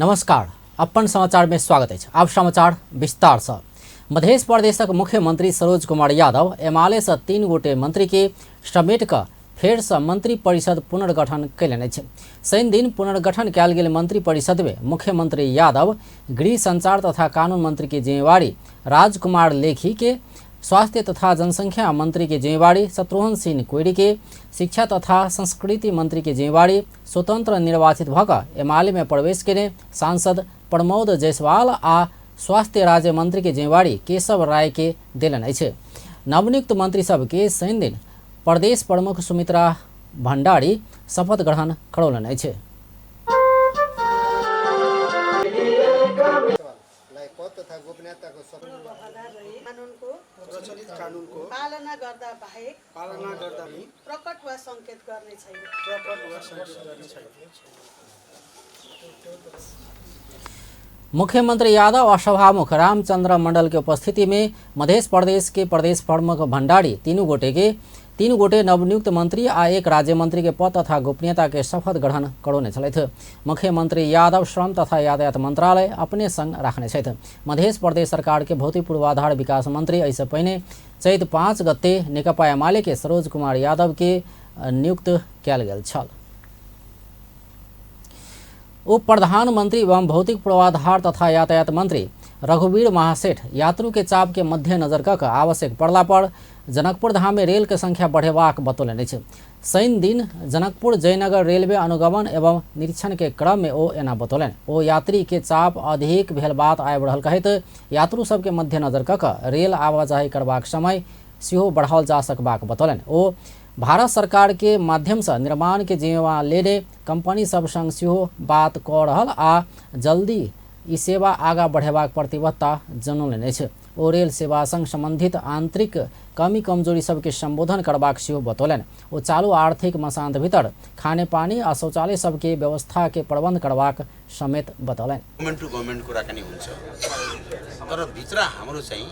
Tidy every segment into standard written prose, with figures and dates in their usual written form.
नमस्कार, अपन समाचार में स्वागत अछि। आब समाचार विस्तार से। मध्य प्रदेशक मुख्यमंत्री सरोज कुमार यादव एमाले से 3 गोटे मंत्री के समेट क फेर से मंत्री परिषद पुनर्गठन कयलनि अछि। शनि दिन पुनर्गठन कयल गेल मंत्री परिषद में मुख्यमंत्री यादव गृह संचार तथा कानून मंत्री के जिम्मेवारी राजकुमार लेखी के, स्वास्थ्य तथा जनसंख्या मंत्री के जिम्मेवारी शत्रुघ्न सिंह कोइरी के, शिक्षा तथा संस्कृति मंत्री के जिम्मेवारी स्वतंत्र निर्वाचित भऽ कऽ एमाले में प्रवेश केने सांसद प्रमोद जायसवाल आ स्वास्थ्य राज्य मंत्री के जिम्मेवारी केशव राय के देलनि अछि। नवनियुक्त मंत्री सबके शनि दिन प्रदेश प्रमुख सुमित्रा भंडारी शपथ ग्रहण करौलनि अछि। लाई पद तथा गोपनीयताको वफादार रही कानुनको प्रचलित कानुनको पालना गर्दा बाहेक पालना गर्दा पनि प्रकट वा संकेत गर्ने छैन। प्रकट वा संकेत गर्ने छैन। मुख्यमंत्री यादव और सभामुख रामचंद्र मंडल के उपस्थिति में मध्य प्रदेश के प्रदेश प्रमुख भंडारी तीन गोटे नवनियुक्त मंत्री आ एक राज्य मंत्री के पद तथा गोपनीयता के शपथ ग्रहण करौने छलथि। मुख्यमंत्री यादव श्रम तथा यातायात मंत्रालय अपने संग राखने छथि। मध्य प्रदेश सरकार के भौतिक पूर्वाधार विकास मंत्री एहिसँ पहिने चैत 5 गते नेकपा एमाले के सरोज कुमार यादव के नियुक्त कयल गेल छल। उप प्रधानमंत्री एवं भौतिक पूर्वाधार तथा यातायात मंत्री रघुवीर महासेठ यात्रु के चाप के मद्देनजर कऽ आवश्यक पड़ला पर जनकपुर धाम में रेल के संख्या बढ़ेबाक बतौलनि अछि। शनि दिन जनकपुर जयनगर रेलवे अनुगमन एवं निरीक्षण के क्रम में ओ एना बतौलनि। ओ यात्री के चाप अधिक भेल बात आबि रहल कहैत यात्रु सबके मद्देनजर कऽ कऽ रेल आवाजाही करबाक समय सेहो बढ़ाओल जा सकबाक बतौलनि। ओ भारत सरकार के माध्यम से निर्माण के जिम्मेवार लेने कंपनी सब संग सेहो बात कऽ रहल आ जल्दी ई सेवा आगा बढ़ेबाक प्रतिबद्धता जनौलनि अछि। ओ रेल सेवा संग संबंधित आंतरिक कमी कमजोरी सबके संबोधन करबाक सेहो बतौलनि। ओ चालू आर्थिक मसांत भीतर खानेपानी आ शौचालय सबके व्यवस्था के प्रबंध करबाक समेत बतौलनि। गभर्नमेन्ट टु गभर्नमेन्ट कुराकानी हुन्छ, तर भित्र हाम्रो चाहिँ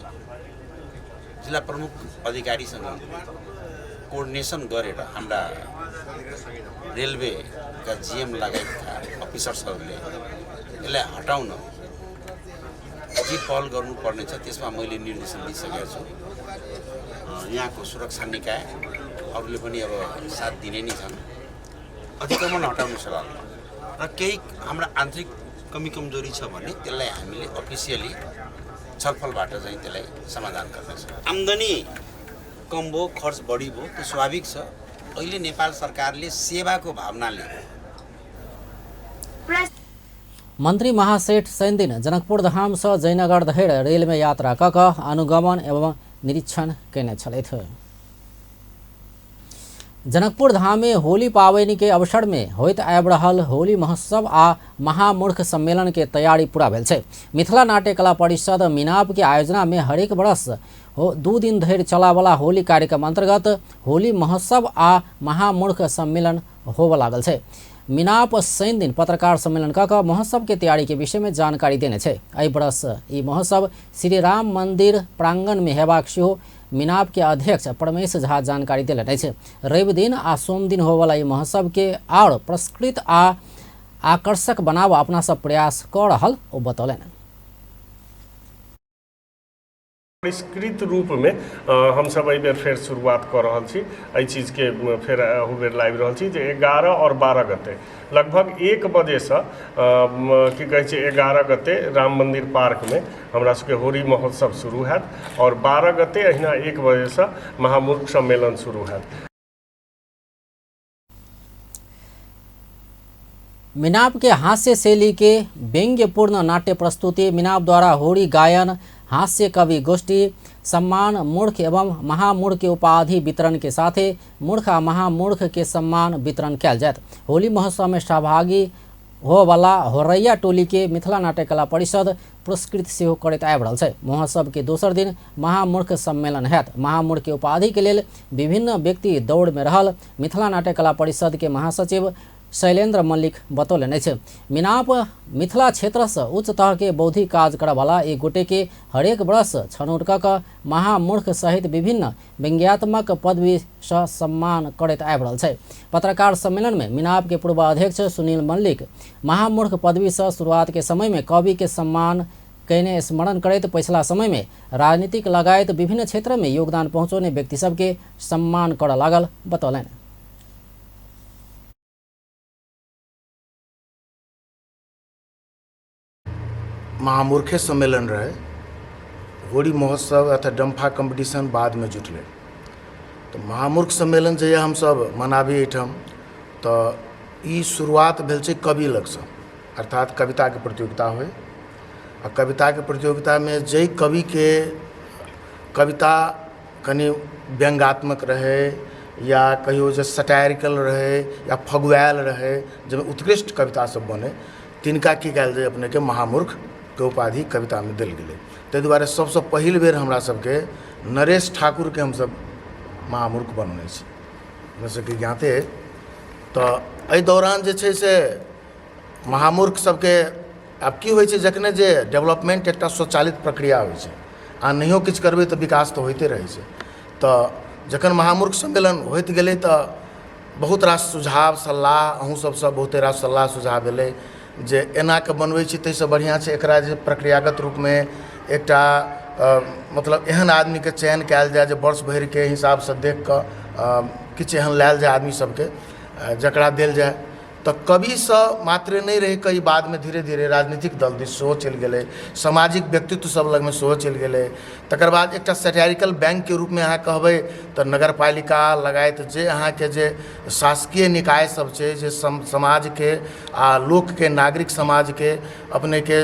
जिल्ला प्रमुख अधिकारीसँग कोअर्डिनेसन गरेर हाम्रा रेलवेका जिएम लगायतका अफिसर्सहरूले यसलाई हटाउन जे पहल गर्नुपर्ने छ त्यसमा मैले निर्देशन दिइसकेको छु। यहाँको सुरक्षा निकाय अरूले पनि अब साथ दिने नै छन्। अतिक्रमण हटाउनु सवालमा र केही हाम्रा आन्तरिक कमी कमजोरी छ भने त्यसलाई हामीले अफिसियली छलफलबाट चाहिँ त्यसलाई समाधान गर्नेछ। आम्दानी कम भयो, खर्च बढी भयो, त्यो स्वाभाविक छ। अहिले नेपाल सरकारले सेवाको भावनाले मंत्री महासेठ शनि दिन जनकपुर धाम से जयनगर धरि रेल में यात्रा कऽ कऽ अनुगमन एवं निरीक्षण कयने छलथि। जनकपुर धाम में होली पाबनि के अवसर में होइत आबि रहल होली महोत्सव आ महामूर्ख सम्मेलन के तैयारी पूरा भेल छै। मिथिला नाट्य कला परिषद मिनाप के आयोजना में हरेक बरस 2 दिन धरि चलावला होली कार्यक्रम अंतर्गत होली महोत्सव आ महामूर्ख सम्मेलन होबऽ लागल छै। मिनाप शनि दिन पत्रकार सम्मेलन कऽ कऽ महोत्सव के तैयारी के विषय में जानकारी देने छै। एहि बरस ई महोत्सव श्री राम मंदिर प्रांगण में हेबाक सेहो मिनाप के अध्यक्ष परमेश झा जानकारी देलनि अछि। रवि दिन आ सोम दिन होबऽवला ई महोत्सव के आओर पुरस्कृत आ आकर्षक बनाबऽ अपना सब प्रयास कऽ रहल ओ बतौलनि। परिष्कृत रूपमे हमसब एहि बेर फेर शुरुआत कऽ रहल छी। एहि चीजके फेर अहू बेर लाबि रहल छी जे 11 आओर 12 गते लगभग 1 बजेसँ की कहै छै 11 गते राम मन्दिर पार्कमे हमरा सबके होली महोत्सव शुरू हैत आओर 12 गते अहिना 1 बजेसँ महामूर्ख सम्मेलन शुरू हैत। मिनाप के हास्य शैली के व्यंग्यपूर्ण नाट्य प्रस्तुति मिनाप द्वारा होरी गायन, हास्य कवि गोष्ठी, सम्मान मूर्ख एवं महामूर्ख के उपाधि वितरण के साथे मूर्ख आ महामूर्ख के सम्मान वितरण कयल जायत। होली महोत्सव में सहभागी होवला होरैया टोली के मिथिला नाट्य कला परिषद पुरस्कृत सेहो करैत आबि रहल छै। महोत्सव के दोसर दिन महामूर्ख सम्मेलन हैत। महामूर्ख के उपाधि के लेल विभिन्न व्यक्ति दौड़ में रहल मिथिला नाट्य कला परिषद के महासचिव शैलेन्द्र मल्लिक बतौलनि अछि। मिनाप मिथिला क्षेत्रसँ उच्च तहके बौद्धिक काज करऽवला एक गोटेके हरेक वर्ष छनौट कऽ कऽ महामूर्ख सहित विभिन्न व्यंग्यात्मक पदवीसँ सम्मान करैत आबि रहल छै। पत्रकार सम्मेलनमे मिनापके पूर्व अध्यक्ष सुनील मल्लिक महामूर्ख पदवीसँ शुरुआतके समयमे कविके सम्मान कयने स्मरण करैत पछिला समयमे राजनीतिक लगायत विभिन्न क्षेत्रमे योगदान पहुँचौने व्यक्ति सबके सम्मान करऽ लागल बतौलनि। महामूर्खे सम्मेलन रहै, होरी महोत्सव अथवा डम्फा कम्पटिशन बादमे जुटलै। तऽ महामूर्ख सम्मेलन जहिया हमसब मनाबी एहिठाम तऽ ई शुरुआत भेल छै कवि लगसँ, अर्थात कविताके प्रतियोगिता होइ आ कविताके प्रतियोगितामे जाहि कविके कविता कनि व्यंग्यात्मक रहै या कहियौ जे सटायरिकल रहै या फगुआयल रहै, जाहिमे उत्कृष्ट कविता सब बनै, तिनका की कयल जाय अपनेके महामूर्खके उपाधि कवितामे देल गेलै। ताहि दुआरे सबसँ पहिल बेर हमरा सबके नरेश ठाकुरके हमसब महामूर्ख बनौने छी, हमरा सबके ज्ञाते। तऽ एहि दौरान जे छै से महामूर्ख सबके आब की होइ छै, जखने जे डेवलपमेन्ट एकटा स्वचालित प्रक्रिया होइ छै, अहाँ नहियो किछु करबै तऽ विकास तऽ होइते रहै छै। तऽ जखन महामूर्ख सम्मेलन होइत गेलै तऽ बहुत रास सुझाव सलाह अहूँ सबसँ बहुते रास सलाह सुझाव एलै जे एनाके बनबै छी ताहिसँ बढ़िआँ छै एकरा जे प्रक्रियागत रूपमे एकटा मतलब एहन आदमीके चयन कयल जाय जे वर्ष भरिके हिसाबसँ देखिकऽ किछु एहन लायल जाय आदमी सबके जकरा देल जाय। तऽ कविसँ मात्रे नहि रहिकऽ ई बादमे धीरे धीरे राजनीतिक दल दिस सेहो चलि गेलै, सामाजिक व्यक्तित्व सब लगमे सेहो चलि गेलै। तकर बाद एकटा सटायरिकल बैंकके रूपमे अहाँ कहबै तऽ नगरपालिका लगायत जे अहाँके जे शासकीय निकाय सब छै जे समाजके आ लोकके नागरिक समाजके अपनेके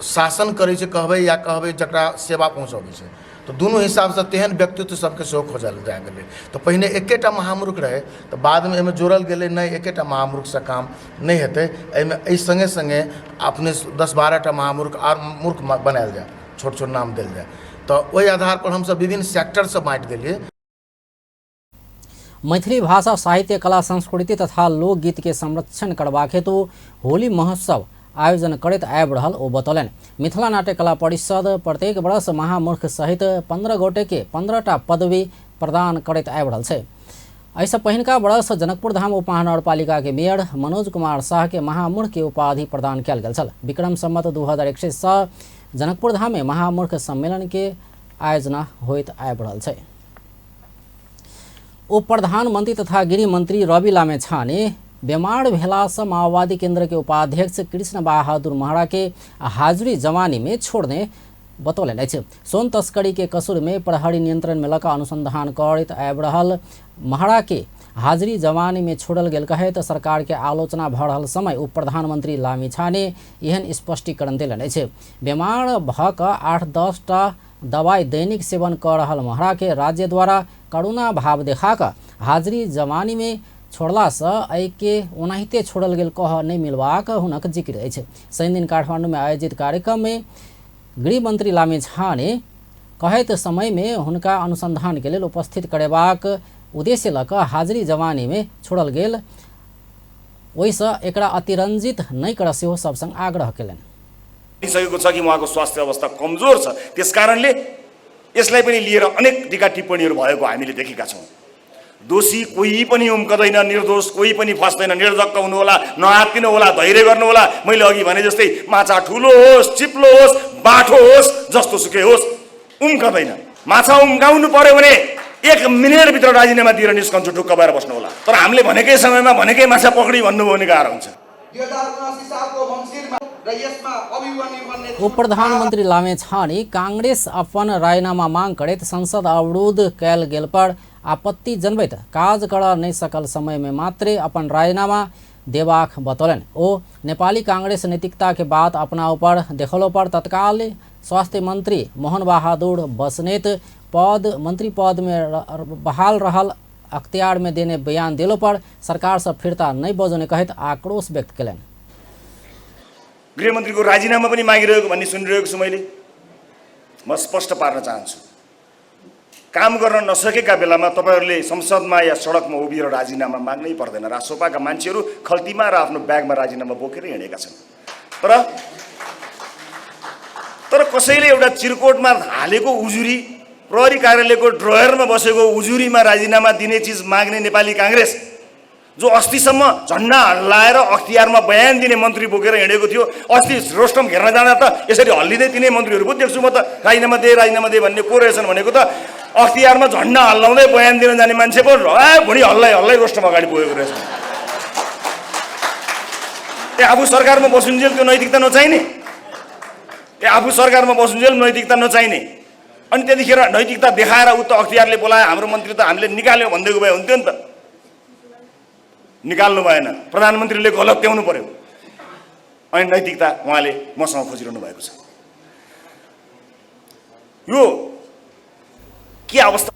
शासन करै छै कहबै या कहबै जकरा सेवा पहुँचबै छै, तऽ दुनू हिसाबसँ तेहन व्यक्तित्व सबके सेहो खोजल जा गेलै। तऽ पहिने एकेटा महामूर्ख रहै, तऽ बादमे एहिमे जोड़ल गेलै नहि एकेटा महामूर्खसँ काम नहि हेतै, एहिमे एहि सङ्गे सङ्गे अपने 10-12टा महामूर्ख आर मूर्ख बनायल जाय, छोट छोट नाम देल जाय। तऽ ओहि आधारपर हमसब विभिन्न सेक्टरसँ बाँटि देलियै। मैथिली भाषा साहित्य कला संस्कृति तथा लोकगीत के संरक्षण करबाक हेतु होली महोत्सव आयोजन करैत आबि रहल ओ बतौलनि। मिथिला नाट्य कला परिषद प्रत्येक वर्ष महामूर्ख सहित 15 गोटे के 15टा पदवी प्रदान करैत आबि रहल छै। एहिसँ पहिनका वर्ष जनकपुर धाम उपमहानगरपालिका के मेयर मनोज कुमार शाह के महामूर्ख के उपाधि प्रदान कयल गेल छल। विक्रम संवत 2021 सँ जनकपुर धाम में महामूर्ख सम्मेलन के आयोजना होइत आबि रहल छै। उप प्रधानमंत्री तथा गृह मंत्री रवि लामिछाने बीमार भेलासँ माओवादी केंद्र के उपाध्यक्ष कृष्ण बहादुर महरा के हाजिरी जवानी में छोड़ने बतौलनि अछि। सोन तस्करी के कसूर में प्रहरी नियंत्रण में लऽ अनुसंधान करैत आबि रहल महरा के हाजिरी जवानी में छोड़ल गेल कहैत सरकार के आलोचना भऽ रहल समय उप प्रधानमंत्री लामिछाने एहन स्पष्टीकरण देलनि अछि। बीमार भऽ कऽ 8-10टा दवाई दैनिक सेवन कऽ रहल महरा के राज्य द्वारा करुणा भाव देखा कऽ हाजिरी जवानी में छोड़लासँ एहिके ओनाहिते छोड़ल गेल कह नहि मिलबाक हुनक जिक्र अछि। शनिदिन काठमांडू में आयोजित कार्यक्रम में गृहमंत्री लामिछाने कहैत समय में हुनका अनुसंधान के लेल उपस्थित करेबाक उद्देश्य लऽ कऽ हाजिरी जवानी में छोड़ल गेल, ओहिसँ एकरा अतिरंजित नहि करऽ सेहो सब संग आग्रह केलनि। सकेको छ कि उहाँको स्वास्थ्य अवस्था कमजोर छ, त्यसकारणले यसलाई पनि लिएर अनेक टीका टिप्पणीहरू भएको हामीले देखेका छौँ। दोषी कोही पनि उम्कँदैन, निर्दोष कोही पनि फस्दैन। निर्धक्क हुनुहोला, नआत्तिनु होला, धैर्य गर्नुहोला। मैले अघि भने जस्तै माछा ठुलो होस्, चिप्लो होस्, बाठो होस्, जस्तो सुकै होस्, उम्कँदैन। माछा उम्काउनु पर्यो भने 1 मिनटभित्र राजीनामा दिएर निस्कन्छु, ढुक्क भएर बस्नुहोला। तर हामीले भनेकै समयमा भनेकै माछा पक्री भन्नुभयो भने गाह्रो हुन्छ। 2079 सालको मङ्सिरमा र यसमा अभिमन्यु बन्ने उप प्रधानमंत्री लामिछाने कांग्रेस अपन राजीनामा मांग करैत संसद अवरुद्ध कयल गेल पर आपत्ति जनबैत काज करऽ नहि सकल समय में मात्रे अपन राजीनामा देबाक बतौलनि। ओ नेपाली कांग्रेस नैतिकता के बात अपना ऊपर देखलो पर तत्काल स्वास्थ्य मंत्री मोहन बहादुर बस्नेत पद मंत्री पद में बहाल रहल अख्तियार में देने बयान देलो पर सरकार से फिर्ता नहीं बजौने कहैत आक्रोश व्यक्त केलनि। गृहमन्त्रीको राजीनामा पनि मागिरहेको भन्ने सुनिरहेको छु मैले। म स्पष्ट पार्न चाहन्छु, काम गर्न नसकेका बेलामा तपाईँहरूले संसदमा या सडकमा उभिएर राजीनामा माग्नै पर्दैन। रासोपाका मान्छेहरू खल्तीमा र आफ्नो ब्यागमा राजीनामा बोकेर हिँडेका छन्। तर तर कसैले एउटा चिरकोटमा हालेको उजुरी, प्रहरी कार्यालयको ड्रयरमा बसेको उजुरीमा राजीनामा दिने चिज माग्ने नेपाली काङ्ग्रेस, जो अस्तिसम्म झन्डा हल्लाएर अख्तियारमा बयान दिने मन्त्री बोकेर हिँडेको थियो, अस्ति रोस्टम घेर्न जाँदा त यसरी हल्लिँदै तिनै मन्त्रीहरू पो देख्छु म त, राजीनामा they राजीनामा they भन्ने को रहेछन् भनेको त अख्तियारमा झन्डा हल्लाउँदै बयान दिन जाने मान्छे पो भुँडी हल्लाइ हल्लाइ रोस्टम अगाडि पुगेको रहेछ। ए आफू सरकारमा बसुन्जेल त्यो नैतिकता नचाहिने, ए आफू सरकारमा बसुन्जेल नैतिकता नचाहिने, अनि त्यतिखेर नैतिकता देखाएर ऊ त अख्तियारले बोलायो हाम्रो मन्त्री त हामीले निकाल्यो भनिदिएको भए हुन्थ्यो नि त। निकाल्नु भएन, प्रधानमन्त्रीले गलत त्याउनु पर्यो, अनि नैतिकता उहाँले मसँग खोजिरहनु भएको छ। यो के अवस्था?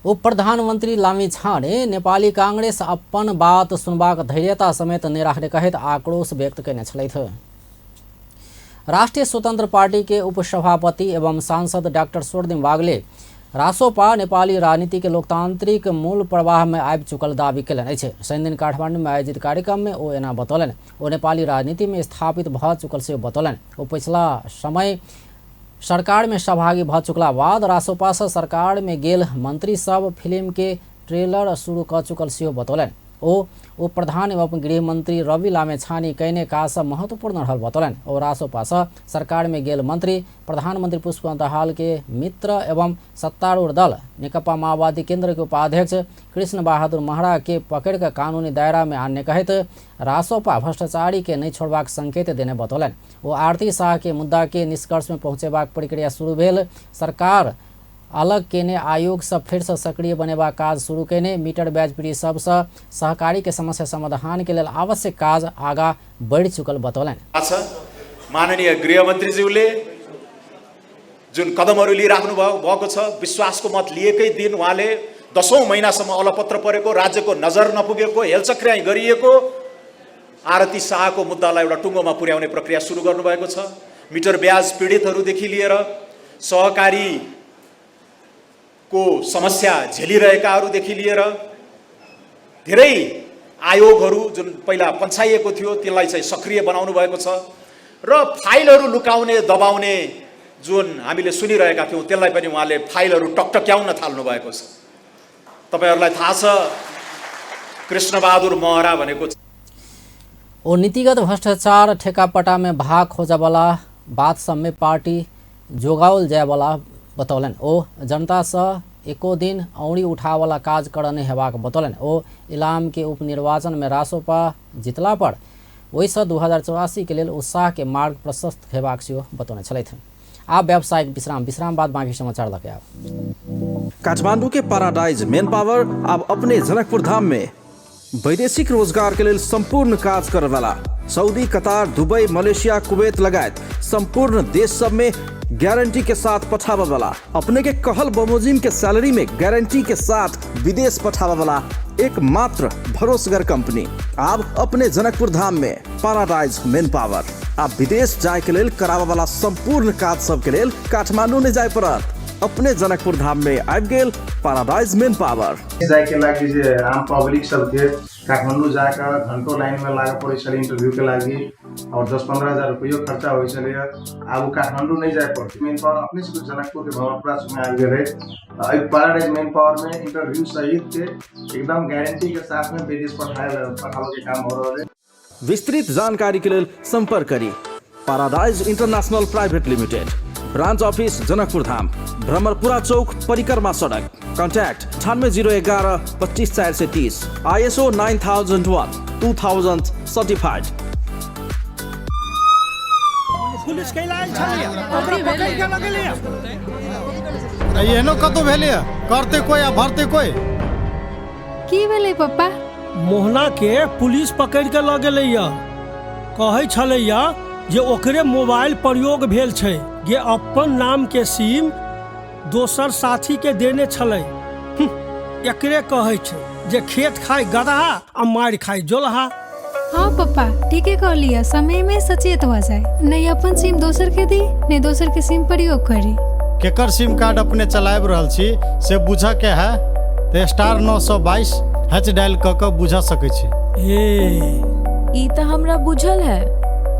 उप प्रधानमन्त्री लामिछाने नेपाली कांग्रेस अपन बात सुनबाक धैर्यता समेत नहि राखने कहैत आक्रोश व्यक्त कयने छलथि। राष्ट्रिय स्वतंत्र पार्टी के उपसभापति एवं सांसद डॉक्टर स्वर्णिम वाग्ले रासोपा नेपाली राजनीति के लोकतांत्रिक मूल प्रवाह में आबि चुकल दावी कयलनि अछि। शनिदिन काठमांडू में आयोजित कार्यक्रम में ओ एना बतौलनि। ओ नेपाली राजनीति में स्थापित भऽ चुकल से बतौलनि। ओ पिछला समय सरकार में सहभागी भऽ चुकला बाद रासोपा से सरकार में गेल मंत्री सब फिल्म के ट्रेलर शुरू कऽ चुकल सेहो बतौलनि। ओ उप प्रधान एवं गृहमंत्री रवि लामिछाने कयने काज सब महत्वपूर्ण रहल बतौलनि। ओ रासोपा से सरकार में गेल मंत्री प्रधानमंत्री पुष्पकमल दाहाल के मित्र एवं सत्तारूढ़ दल नेकपा माओवादी केंद्र के उपाध्यक्ष कृष्ण बहादुर महरा के पकड़ के कानूनी दायरा में आनने कहैत रासोपा भ्रष्टाचारी के नहीं छोड़बाक संकेत देने बतौलनि। ओ आरती शाह के मुद्दा के निष्कर्ष में पहुँचेबाक प्रक्रिया शुरू भेल, सरकार अलग केने आयोग सब फिर से सक्रिय बनेबाक काज शुरू केने, मीटर ब्याज पीड़ित सबसँ सहकारी के समस्या समाधान के लेल आवश्यक काज आगा बढ़ि चुकल बतौलनि। माननीय गृहमन्त्रीज्यूले जुन कदमहरू लिइराख्नु भएको छ, विश्वासको मत लिएकै दिन उहाँले 10औं महिनासम्म अलपत्र परेको, राज्यको नजर नपुगेको, हेलचक्र्याइँ गरिएको आरती शाहको मुद्दालाई एउटा टुङ्गोमा पुर्याउने प्रक्रिया सुरु गर्नुभएको छ। मिटर ब्याज पीडितहरूदेखि लिएर सहकारी को समस्या झेलिरहेकाहरूदेखि लिएर धेरै आयोगहरू जुन पहिला पन्छाइएको थियो त्यसलाई चाहिँ सक्रिय बनाउनु भएको छ र फाइलहरू लुकाउने दबाउने जुन हामीले सुनिरहेका थियौँ त्यसलाई पनि उहाँले फाइलहरू टकटक्याउन थाल्नु भएको छ। तपाईहरूलाई थाहा छ कृष्णबहादुर महरा भनेको ओ नीतिगत भ्रष्टाचार ठेकापटा में भाग खोजबला बात सबमे पार्टी जोगाओल जायवला बतौलनि। ओ जनता से एको दिन औरी उठावला काज कर नहि हेबाक बतौलनि। ओ इलाम के उपनिर्वाचन में रासोपा जितला पर ओहिसँ 2084 के लेल उत्साह के मार्ग प्रशस्त हेबाक सेहो बतौने छलथि। आब व्यावसायिक विश्राम, विश्राम बाद बाँकी समाचार लऽ के आब। काठमांडू के पैराडाइज मेन पावर अब अपने जनकपुर धाम में वैदेशिक रोजगार के लेल संपूर्ण काज करे वाला Saudi, Qatar, Dubai, Malaysia, Kuwait लगायत संपूर्ण देश सब में गारंटी के साथ पठावे वाला, अपने के कहल बमोजिम के सैलरी में गारंटी के साथ विदेश पठावे वाला एकमात्र भरोसगर कंपनी अब अपने जनकपुर धाम में पैराडाइज मेन पावर। आप विदेश जाए के लेल करावे वाला संपूर्ण काज सब के लेल काठमांडू नहीं जाए पड़त, अपने जनकपुर धाम में आबि गेल पैराडाइज मेन पावर। जाए के लागि जे आम पब्लिक सबके काठमाडौँ जाकर घंटों लाइन में लागे पड़े छलै इंटरव्यू के लागि और 10-15 हजार रुपयो खर्चा होइ छलै। आब काठमाडौँ नहीं जाए पड़ते, मेन पावर अपने से जनकपुर के भवनपुरा में आबि गेलै। एहि पैराडाइज मेन पावर में इंटरव्यू सहित के एकदम गारंटी के साथ में विदेश पठावे के काम हो रहा है। विस्तृत जानकारी के लेल संपर्क करी paradise international private limited, branch office Janakpur Dham, Bhramarpura Chowk, Parikrama Sadak. Contact 98 011 25 430, ISO 9001 2000 certified. Police कैला आयल छलियै, ओकरा पकड़ि के लऽ गेलैया। एहनो कतौ भेलैया, करते कोई आ भरते कोई। की भेलै पप्पा? मोहना के पुलिस पकड़ि के लऽ गेलैया। कहै छलैया जे ओकरे मोबाइल प्रयोग भेल छै, जे अपन नाम के सिम दोसर साथी के देने छलै। एकरे कहै छै जे खेत खाय गदहा आ मारि खाय जोलहा। हाँ पप्पा, ठीके कहलियै, समय में सचेत भऽ जाय, नहि अपन सिम दोसर के दी, नहि दोसर के सिम प्रयोग करी। केकर सिम कार्ड अपने चलाबि रहल छी से बुझऽ के है तऽ *922# डायल कऽ कऽ बुझऽ सकै छी। ए, ई तऽ हमरा बुझल है,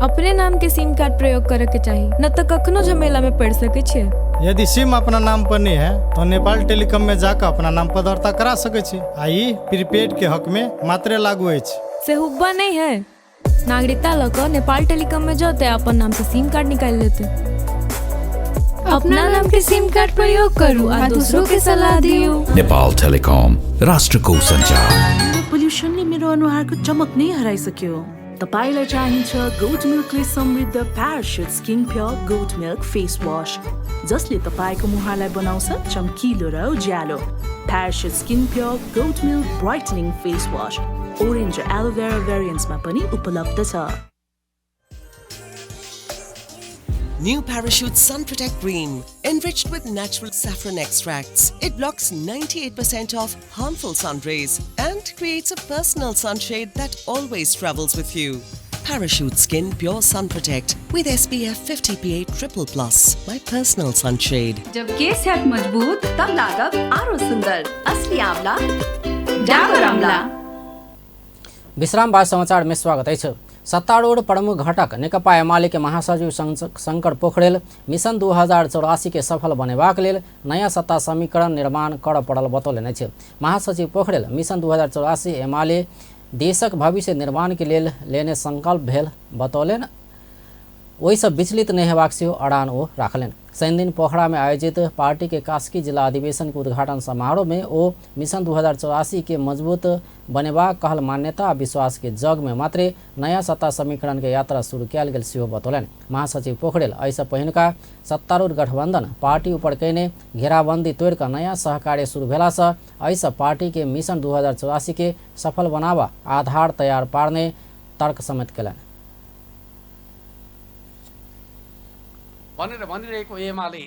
अपने नाम के सिम कार्ड प्रयोग करे के चाही, न तऽ कखनो झमेला में पड़ सकै छियै। यदि सिम अपना नाम पर नहीं है तो नेपाल टेलीकॉम में जाकर अपना नाम पर दर्ता करा सकै छी आ ई प्रीपेड के हक में मात्रे लागू अछि। से हुब्बा नहीं है, नागरिकता लऽ कऽ नेपाल टेलीकॉम में जते अपन नाम से सिम कार्ड निकालि लेते। अपना नाम के सिम कार्ड प्रयोग करू आ दूसरों के सलाह दियौ। नेपाल टेलिकम, राष्ट्रको सञ्चार। पोल्युसनले मेरो अनुहारको चमक नै हराइसक्यो। तपाईँलाई चाहिन्छ गोट मिल्कले समृद्ध Parachute skin pure goat milk face wash, जसले तपाईँको मुहारलाई बनाउँछ चम्किलो र उज्यालो। Parachute skin pure goat milk brightening face wash orange र एलोभेरा भेरिएन्ट्समा पनि उपलब्ध छ। New Parachute Sun Protect Cream, enriched with natural saffron extracts. It blocks 98% of harmful sun rays and creates a personal sunshade that always travels with you. Parachute Skin Pure Sun Protect with SPF 50 PA triple plus. My personal sunshade. जब केस हैत मजबूत तब लागब आरो सुंदर, असली आंवला डाबर आंवला। विश्राम बाद समाचार में स्वागत अछि। सत्तारूढ़ प्रमुख घटक नेकपा एमाले के महासचिव शंकर पोखरेल मिशन 2084 के सफल बनेबाक लेल नयाँ सत्ता समीकरण निर्माण करऽ पड़ल बतौलनि अछि। महासचिव पोखरेल मिशन 2084 एमाले देशक भविष्य निर्माण के लेल लेने संकल्प भेल बतौलनि। ओहिसँ विचलित नहि हेबाक सेहो अड़ान ओ राखलनि। शनिदिन पोखरा में आयोजित पार्टी के कास्की जिला अधिवेशन के उद्घाटन समारोह में ओ मिशन 2084 के मजबूत बनेबाक कहल मान्यता आ विश्वास के जग में मात्रे नयाँ सत्ता समीकरण के यात्रा शुरू कयल गेल सेहो बतौलनि। महासचिव पोखरेल एहिसँ पहिनुका सत्तारूढ़ गठबंधन पार्टी ऊपर कयने घेराबंदी तोड़ि कऽ नयाँ सहकार्य शुरू भेलासँ एहिसँ पार्टी के मिशन 2084 के सफल बनाबऽ आधार तैयार पारने तर्क समेत कयलनि। भनेर भनिरहेको एमाले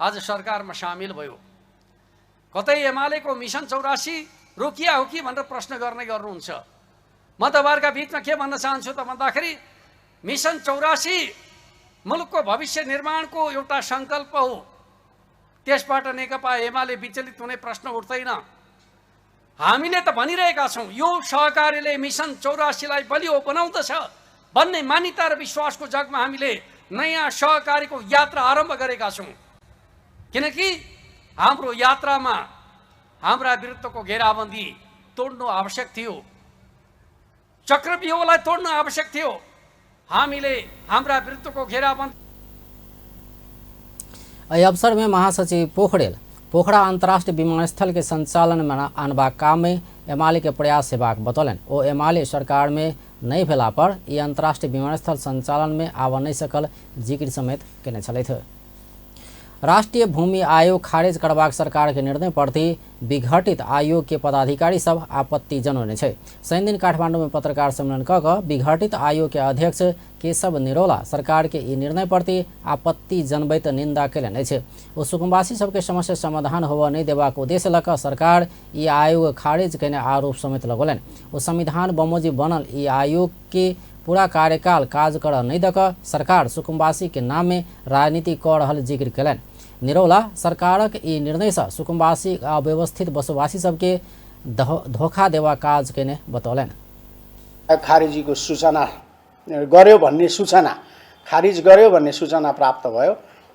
आज सरकारमा सामेल भयो। कतै एमालेको मिसन 84 रोकिया हो कि भनेर प्रश्न गर्ने गर्नुहुन्छ। म तपाईँहरूका बिचमा के भन्न चाहन्छु त भन्दाखेरि मिसन 84 मुलुकको भविष्य निर्माणको एउटा सङ्कल्प हो। त्यसबाट नेकपा एमाले विचलित हुने प्रश्न उठ्दैन। हामीले त भनिरहेका छौँ यो सहकार्यले मिसन 84लाई बलियो बनाउँदछ भन्ने मान्यता र विश्वासको जगमा हामीले नयाँ सहकार्यको यात्रा आरम्भ गरेका छौँ। किनकि हाम्रो यात्रामा हाम्रा विरुद्धको घेराबन्दी तोड्नु आवश्यक थियो, चक्रव्यूहलाई तोड्नु आवश्यक थियो। हामीले हाम्रा विरुद्धको घेराबन्दी। एहि अवसर में महासचिव पोखरेल पोखरा अंतर्राष्ट्रीय विमानस्थल के संचालन में आनबाक काम में एमाले के प्रयास हेबाक बतौलनि। ओ एमाले सरकार में नहि भेला पर ई अंतर्राष्ट्रीय विमानस्थल संचालन में आबऽ नहि सकल जिक्र समेत केने छलथि। राष्ट्रीय भूमि आयोग खारिज करबाक सरकार के निर्णय प्रति विघटित आयोग के पदाधिकारी सब आपत्ति जनौने छै। शनिदिन काठमांडू में पत्रकार सम्मेलन कऽ कऽ विघटित आयोग के अध्यक्ष केशव निरौला सरकार के ई निर्णय प्रति आपत्ति जनबैत निंदा कयलनि अछि। ओ सुकुम्बासी सबके समस्या समाधान होबऽ नहि देबाक उद्देश्य लऽ कऽ सरकार ई आयोग खारिज कयने आरोप समेत लगौलनि। ओ संविधान बमोजिम बनल ई आयोग के पूरा कार्यकाल काज करऽ नहि दऽ कऽ सरकार सुकुम्बासी के नाम में राजनीति कऽ रहल जिक्र कयलनि। निरौला सरकारक ई निर्णयसँ सुकुम्बासी अव्यवस्थित बसोबासी सबके धोखा देबाक काज कयने बतौलनि। खारिजीको सूचना गर्यो भन्ने सूचना, खारिज गर्यो भन्ने सूचना प्राप्त भयो।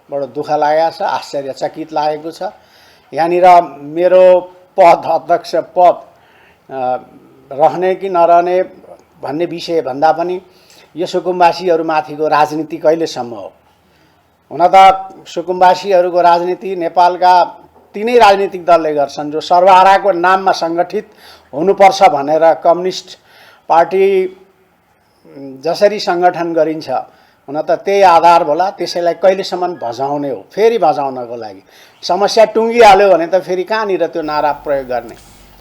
बडो दुःख लागेको छ, आश्चर्यचकित लागेको छ। यहाँनिर मेरो पद, अध्यक्ष पद रहने कि नरहने भन्ने विषय भन्दा पनि यो सुकुम्बासीहरूमाथिको राजनीति कहिलेसम्म हो? हुन त सुकुम्बासीहरूको राजनीति नेपालका तिनै राजनीतिक दलले गर्छन् जो सर्वहाराको नाममा सङ्गठित हुनुपर्छ भनेर कम्युनिस्ट पार्टी जसरी सङ्गठन गरिन्छ हुन त त्यही आधार होला। त्यसैलाई कहिलेसम्म भजाउने हो? फेरि भजाउनको लागि समस्या टुङ्गिहाल्यो भने त फेरि कहाँनिर त्यो नारा प्रयोग गर्ने?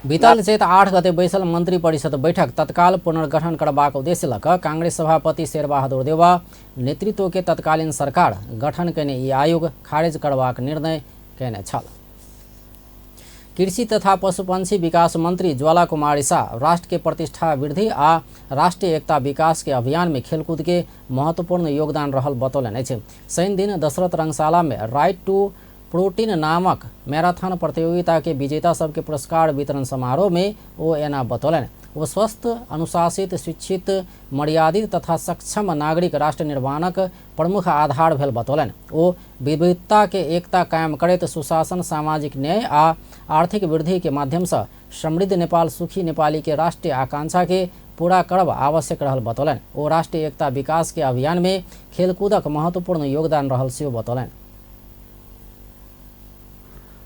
बीतल चैत 8 गते बैसल मंत्री परिषद बैठक तत्काल पुनर्गठन करबाक उद्देश्य लऽ कऽ कांग्रेस सभापति शेरबहादुर देउवा नेतृत्व के तत्कालीन सरकार गठन कयने ई आयोग खारिज करबाक निर्णय कयने छल। कृषि तथा पशुपक्षी विकास मंत्री ज्वाला कुमारी शाह राष्ट्र के प्रतिष्ठा वृद्धि आ राष्ट्रीय एकता विकास के अभियान में खेलकूद के महत्वपूर्ण योगदान रहल बतौलनि अछि। शनि दिन दशरथ रंगशाला में राइट टू प्रोटीन नामक मैराथन प्रतियोगिता के विजेता सबके पुरस्कार वितरण समारोह में ओ एना बतौलनि। ओ स्वस्थ, अनुशासित, शिक्षित, मर्यादित तथा सक्षम नागरिक राष्ट्र निर्माणक प्रमुख आधार भेल बतौलनि। ओ विविधता के एकता कायम करैत सुशासन, सामाजिक न्याय आ आर्थिक वृद्धि के माध्यम से समृद्ध नेपाल सुखी नेपाली के राष्ट्रीय आकांक्षा के पूरा करब आवश्यक रहल बतौलनि। ओ राष्ट्रीय एकता विकास के अभियान में खेलकूदक महत्वपूर्ण योगदान रहल सेहो बतौलनि।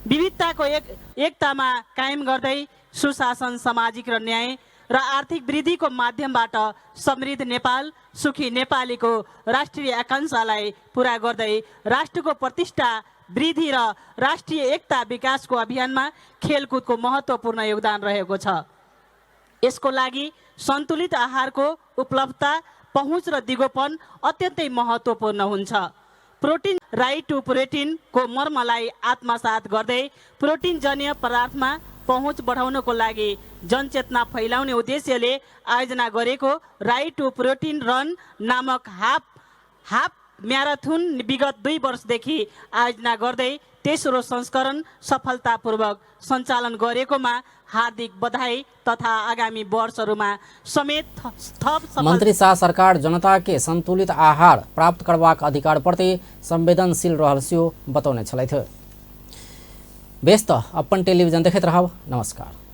विविधताको एकतामा कायम गर्दै सुशासन, सामाजिक र न्याय र आर्थिक वृद्धिको माध्यमबाट समृद्ध नेपाल सुखी नेपालीको राष्ट्रिय आकांक्षालाई पूरा गर्दै राष्ट्रको प्रतिष्ठा वृद्धि र राष्ट्रिय एकता विकासको अभियानमा खेलकुदको महत्त्वपूर्ण योगदान रहेको छ। यसको लागि सन्तुलित आहारको उपलब्धता, पहुँच र दिगोपन अत्यन्तै महत्त्वपूर्ण हुन्छ। प्रोटिन राइट टु प्रोटिनको मर्मलाई आत्मसात गर्दै प्रोटिनजन्य पदार्थमा पहुँच बढाउनको लागि जनचेतना फैलाउने उद्देश्यले आयोजना गरेको राइट टु प्रोटिन रन नामक हाफ म्याराथन विगत 2 वर्षदेखि आयोजना गर्दै तेस्रो संस्करण सफलतापूर्वक सञ्चालन गरेकोमा हार्दिक बधाई तथा आगामी वर्षहरूमा समेत थप मन्त्री शाह सरकार जनता के संतुलित आहार प्राप्त करबाक अधिकार प्रति संवेदनशील रहल सेहो बतौने छलथि। बेस त अपन टेलिभिजन देखैत रहब। नमस्कार।